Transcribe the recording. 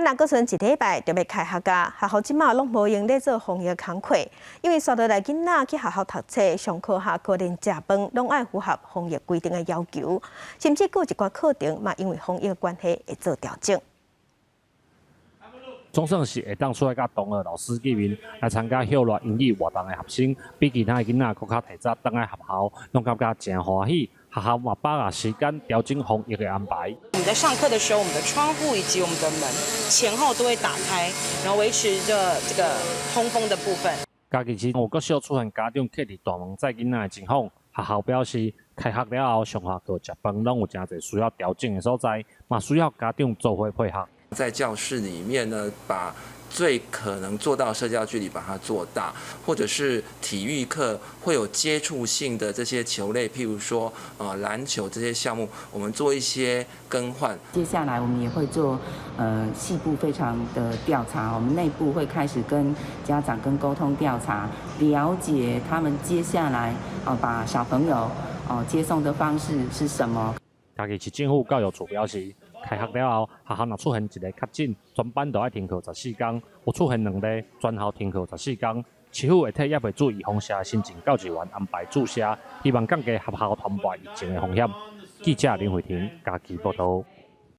若閣賰一禮拜就欲開學矣，學校這馬攏無閒咧做防疫工課，因為紲落來囡仔去學校讀冊、上課下課連食飯，攏愛符合防疫規定的要求，甚至閣有一寡課程嘛，因為防疫關係會做調整。總算是會當出來佮同學、老師見面，來參加校內英語活動的學生，比其他的囡仔閣較提早轉來學校，攏感覺誠歡喜。學校嘛把握時間調整防疫的安排。我們在上課的時候，我們的窗戶以及我們的門前後都會打開，然後維持着這個通風的部分。嘉義市有國小出現家長徛佇大門載囡仔的情況，學校表示，開學了後上下課、食飯攏有誠濟需要調整的所在，嘛需要家長做伙配合。在教室裡面呢，把最可能做到社交距離把它做大，或者是體育課會有接觸性的這些球類，譬如說籃球這些項目，我們做一些更換。接下來我們也會做細部非常的調查，我們內部會開始跟家長跟溝通調查，了解他們接下來哦把小朋友哦接送的方式是什麼。嘉義市政府教育處表示，開學了後，學校若出現一例確診，全班都愛停課14天；有出現兩例，全校停課十四天。市府會替猶未注預防射的新進教職員安排注射，希望降低學校傳播疫情的風險。記者林慧婷嘉義報道。